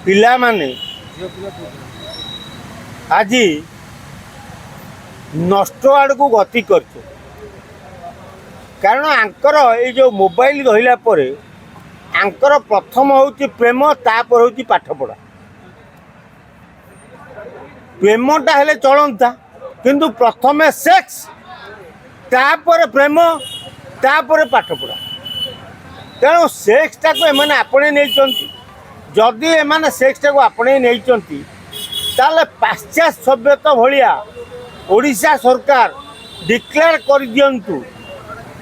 ପିଲାମାନେ ଆଜି ନଷ୍ଟ ଆଡ଼କୁ ଗତି କରୁଛନ୍ତି। କାରଣ ଆଙ୍କର ଏଇ ଯେଉଁ ମୋବାଇଲ ରହିଲା ପରେ ଆଙ୍କର ପ୍ରଥମ ହେଉଛି ପ୍ରେମ, ତାପରେ ହେଉଛି ପାଠପଢ଼ା। ପ୍ରେମଟା ହେଲେ ଚଳନ୍ତା, କିନ୍ତୁ ପ୍ରଥମେ ସେକ୍ସ, ତାପରେ ପ୍ରେମ, ତାପରେ ପାଠପଢ଼ା। ତେଣୁ ସେକ୍ସଟାକୁ ଏମାନେ ଆପଣେଇ ନେଇଛନ୍ତି। ଯଦି ଏମାନେ ସେକ୍ସଟାକୁ ଆପଣେଇ ନେଇଛନ୍ତି, ତାହେଲେ ପାଶ୍ଚାତ୍ୟ ସଭ୍ୟତା ଭଳିଆ ଓଡ଼ିଶା ସରକାର ଡିକ୍ଲେୟାର କରିଦିଅନ୍ତୁ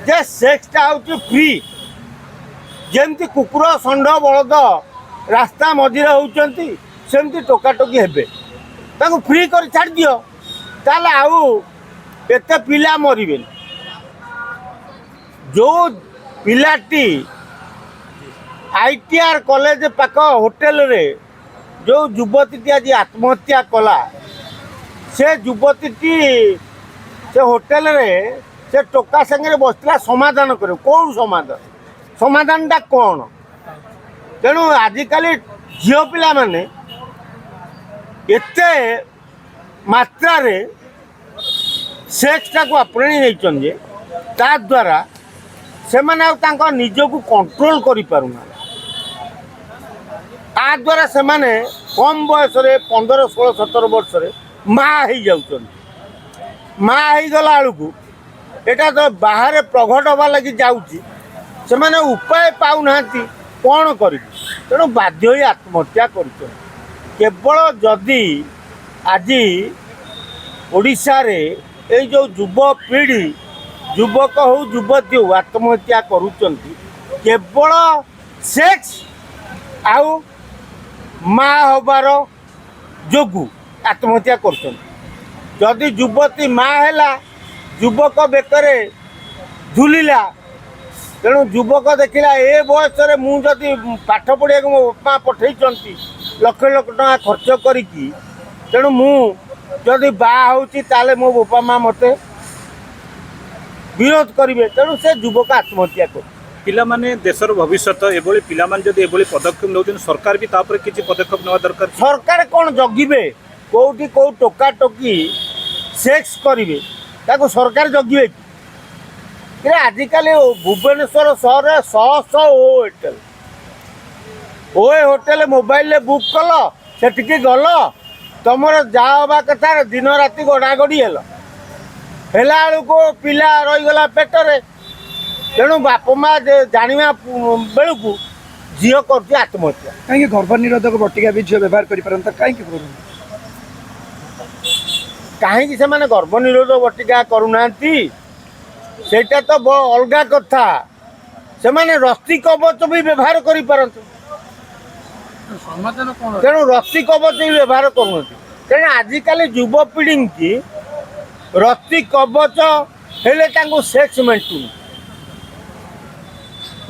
ଯେ ସେକ୍ସଟା ହେଉଛି ଫ୍ରି। ଯେମିତି କୁକୁର, ଷଣ୍ଢ, ବଳଦ ରାସ୍ତା ମଝିରେ ହେଉଛନ୍ତି, ସେମିତି ଟୋକାଟୋକି ହେବେ। ତାଙ୍କୁ ଫ୍ରି କରି ଛାଡ଼ିଦିଅ, ତାହେଲେ ଆଉ ଏତେ ପିଲା ମରିବେନି। ଯେଉଁ ପିଲାଟି ଆଇଟିଆର୍ କଲେଜ ପାଖ ହୋଟେଲରେ ଯେଉଁ ଯୁବତୀଟି ଆଜି ଆତ୍ମହତ୍ୟା କଲା, ସେ ଯୁବତୀଟି ସେ ହୋଟେଲରେ ସେ ଟୋକା ସାଙ୍ଗରେ ବସିଥିଲା ସମାଧାନ କରିବ। କେଉଁ ସମାଧାନ? ସମାଧାନଟା କ'ଣ? ତେଣୁ ଆଜିକାଲି ଝିଅ ପିଲାମାନେ ଏତେ ମାତ୍ରାରେ ସେକ୍ସଟାକୁ ଆପଣେଇ ନେଇଛନ୍ତି ଯେ ତା ଦ୍ୱାରା ସେମାନେ ଆଉ ତାଙ୍କ ନିଜକୁ କଣ୍ଟ୍ରୋଲ କରିପାରୁନାହାନ୍ତି। ତା ଦ୍ୱାରା ସେମାନେ କମ୍ ବୟସରେ, 15, 16, 17 ବର୍ଷରେ ମା ହେଇଯାଉଛନ୍ତି। ମା ହେଇଗଲା ବେଳକୁ ଏଇଟା ତ ବାହାରେ ପ୍ରଘଟ ହେବା ଲାଗି ଯାଉଛି। ସେମାନେ ଉପାୟ ପାଉନାହାନ୍ତି କ'ଣ କରିବେ, ତେଣୁ ବାଧ୍ୟ ହୋଇ ଆତ୍ମହତ୍ୟା କରୁଛନ୍ତି। କେବଳ ଯଦି ଆଜି ଓଡ଼ିଶାରେ ଏଇ ଯେଉଁ ଯୁବପିଢ଼ି, ଯୁବକ ହଉ, ଯୁବତୀ ହଉ, ଆତ୍ମହତ୍ୟା କରୁଛନ୍ତି, କେବଳ ସେକ୍ସ ଆଉ ମା ହେବାର ଯୋଗୁଁ ଆତ୍ମହତ୍ୟା କରୁଛନ୍ତି। ଯଦି ଯୁବତୀ ମା ହେଲା, ଯୁବକ ବେକରେ ଝୁଲିଲା। ତେଣୁ ଯୁବକ ଦେଖିଲା, ଏ ବୟସରେ ମୁଁ ଯଦି ପାଠ ପଢ଼ିବାକୁ ମୋ ବାପା ପଠେଇଛନ୍ତି ଲକ୍ଷ ଲକ୍ଷ ଟଙ୍କା ଖର୍ଚ୍ଚ କରିକି, ତେଣୁ ମୁଁ ଯଦି ବାହା ହେଉଛି, ତାହେଲେ ମୋ ବାପା ମା ମୋତେ ବିରୋଧ କରିବେ। ତେଣୁ ସେ ଯୁବକ ଆତ୍ମହତ୍ୟା କରୁଛି। ପିଲାମାନେ ଦେଶର ଭବିଷ୍ୟତ। ଏଭଳି ପିଲାମାନେ ଯଦି ଏଭଳି ପଦକ୍ଷେପ ନେଉଛନ୍ତି, ସରକାର ବି ତାପରେ କିଛି ପଦକ୍ଷେପ ନେବା ଦରକାର। ସରକାର କ'ଣ ଜଗିବେ? କେଉଁଠି କେଉଁ ଟୋକା ଟୋକି ସେକ୍ସ କରିବେ, ତାକୁ ସରକାର ଜଗିବେ କି? କିନ୍ତୁ ଆଜିକାଲି ଭୁବନେଶ୍ୱର ସହରରେ ଶହ ଶହ ଓ ହୋଟେଲ। ଓ ହୋଟେଲ ମୋବାଇଲରେ ବୁକ୍ କଲ, ସେଠିକି ଗଲ, ତମର ଯାହା ହେବା କଥା ଦିନ ରାତି ଗଡ଼ାଗଡ଼ି ହେଲ, ହେଲା ବେଳକୁ ପିଲା ରହିଗଲା ପେଟରେ। ତେଣୁ ବାପ ମା ଜାଣିବା ବେଳକୁ ଝିଅ କରୁଛି ଆତ୍ମହତ୍ୟା। କାହିଁକି ଗର୍ଭ ନିରୋଧକ ବଟିକା ବି ଝିଅ ବ୍ୟବହାର କରିପାରନ୍ତା, କାହିଁକି କରୁନି? କାହିଁକି ସେମାନେ ଗର୍ଭ ନିରୋଧ ବଟିକା କରୁନାହାନ୍ତି, ସେଇଟା ତ ଅଲଗା କଥା। ସେମାନେ ରସି କବଚ ବି ବ୍ୟବହାର କରିପାରନ୍ତି। ସମାଧାନ କ'ଣ? ତେଣୁ ରସି କବଚ ବି ବ୍ୟବହାର କରୁନାହାନ୍ତି, କାରଣ ଆଜିକାଲି ଯୁବପିଢ଼ିଙ୍କି ରତି କବଚ ହେଲେ ତାଙ୍କୁ ସେକ୍ସ ମେଣ୍ଟୁନି।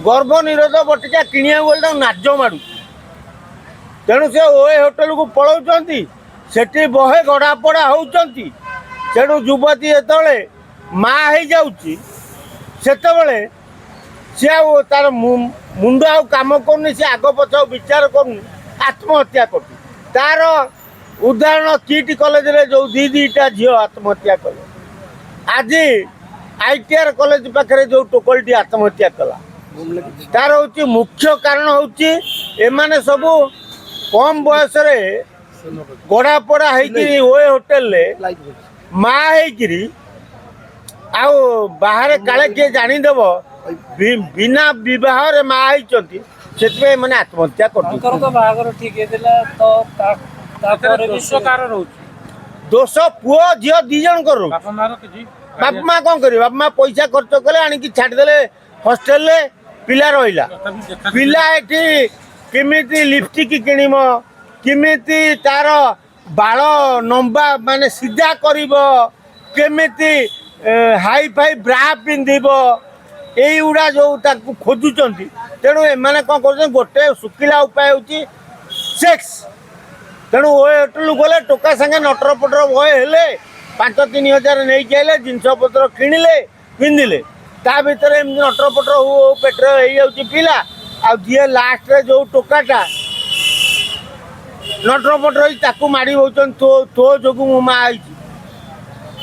ଗର୍ଭ ନିରୋଧ ବଟିକା କିଣିବାକୁ ଗଲେ ତାଙ୍କୁ ନାଜ ମାଡ଼ୁଛି। ତେଣୁ ସେ ଓଏ ହୋଟେଲକୁ ପଳାଉଛନ୍ତି, ସେଠି ବହେ ଗଡ଼ାପଡ଼ା ହେଉଛନ୍ତି। ତେଣୁ ଯୁବତୀ ଯେତେବେଳେ ମା ହେଇଯାଉଛି, ସେତେବେଳେ ସିଏ ଆଉ ତାର ମୁଣ୍ଡ ଆଉ କାମ କରୁନି। ସେ ଆଗ ପଛ ଆଉ ବିଚାର କରୁନି, ଆତ୍ମହତ୍ୟା କରୁଛି। ତାର ଉଦାହରଣ କିଟ୍ କଲେଜରେ ଯେଉଁ ଦୁଇ ଦୁଇଟା ଝିଅ ଆତ୍ମହତ୍ୟା କଲେ, ଆଜି ଆଇଟିଆର୍ କଲେଜ ପାଖରେ ଯେଉଁ ଟୋକଲଟି ଆତ୍ମହତ୍ୟା କଲା, ତାର ହେଉଛି ମୁଖ୍ୟ କାରଣ ହେଉଛି ଏମାନେ ସବୁ କମ୍ ବୟସରେ ଗଡ଼ାପଡ଼ା ହେଇକିରି ଓଏ ହୋଟେଲରେ ମା ହେଇକିରି ଆଉ ବାହାରେ କାଳେ କିଏ ଜାଣିଦେବ, ବିନା ବିବାହରେ ମା ହେଇଛନ୍ତି, ସେଥିପାଇଁ ଏମାନେ ଆତ୍ମହତ୍ୟା କରୁଛନ୍ତି। ତାଙ୍କର ତ ବାହାଘର ଠିକ ହେଇଥିଲା ତ ତାପରେ ବି ଦୋଷ କାହାର ରହୁଛି? ଦୋଷ ପୁଅ ଝିଅ ଦି ଜଣଙ୍କର ରହୁଛି। ବାପା ମାର କିଛି ବାପା ମା କ'ଣ କରିବେ? ବାପା ମା ପଇସା ଖର୍ଚ୍ଚ କଲେ, ଆଣିକି ଛାଡ଼ିଦେଲେ ହଷ୍ଟେଲରେ, ପିଲା ରହିଲା। ତଥାପି ଦେଖା ପିଲା ଏଠି କେମିତି ଲିପଷ୍ଟିକ୍ କିଣିବ, କେମିତି ତାର ବାଳ ଲମ୍ବା ମାନେ ସିଧା କରିବ, କେମିତି ହାଇ ଫାଇ ବ୍ରା ପିନ୍ଧିବ, ଏଇଗୁଡ଼ା ଯେଉଁ ତାକୁ ଖୋଜୁଛନ୍ତି। ତେଣୁ ଏମାନେ କ'ଣ କରୁଛନ୍ତି? ଗୋଟେ ଶୁଖିଲା ଉପାୟ ହେଉଛି ସେକ୍ସ। ତେଣୁ ଓଏ ହୋଟେଲକୁ ଗଲେ, ଟୋକା ସାଙ୍ଗେ ନଟର ପଟର ଭୟ ହେଲେ, 5-3 ହଜାର ନେଇକି ଆଇଲେ, ଜିନିଷପତ୍ର କିଣିଲେ, ପିନ୍ଧିଲେ, ତା ଭିତରେ ଏମିତି ନଟର ପଟର ହଉ ହଉ ପେଟରେ ହେଇଯାଉଛି ପିଲା। ଆଉ ଯିଏ ଲାଷ୍ଟରେ ଯେଉଁ ଟୋକାଟା ନଟର ପଟର ହେଇ ତାକୁ ମାଡ଼ି ହେଉଛନ୍ତି, ତୋ ତୋ ଯୋଗୁଁ ମୁଁ ମା ହେଇଛି।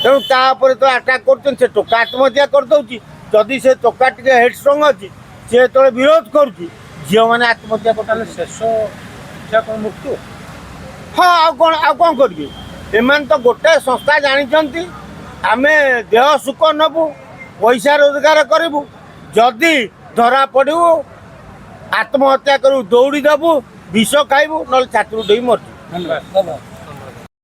ତେଣୁ ତା ଉପରେ ତ ଆଟାକ୍ କରୁଛନ୍ତି। ସେ ଟୋକା ଆତ୍ମହତ୍ୟା କରିଦେଉଛି। ଯଦି ସେ ଟୋକା ଟିକେ ହେଡ଼ଷ୍ଟ୍ରଙ୍ଗ ଅଛି, ସେ ଯେତେବେଳେ ବିରୋଧ କରୁଛି, ଝିଅମାନେ ଆତ୍ମହତ୍ୟା ତାହେଲେ କରୁଛନ୍ତି। ଶେଷ ଇଚ୍ଛା କ'ଣ ମୃତ୍ୟୁ? ହଁ, ଆଉ କ'ଣ, ଆଉ କ'ଣ କରିବେ? ଏମାନେ ତ ଗୋଟେ ସଂସ୍ଥା ଜାଣିଛନ୍ତି, ଆମେ ଦେହ ସୁଖ ନେବୁ, ପଇସା ରୋଜଗାର କରିବୁ, ଯଦି ଧରା ପଡ଼ିବୁ ଆତ୍ମହତ୍ୟା କରିବୁ, ଦୌଡ଼ି ଦେବୁ, ବିଷ ଖାଇବୁ, ନହେଲେ ଛାତିରୁ ଡେଇଁ ମରିଯିବୁ। ଧନ୍ୟବାଦ।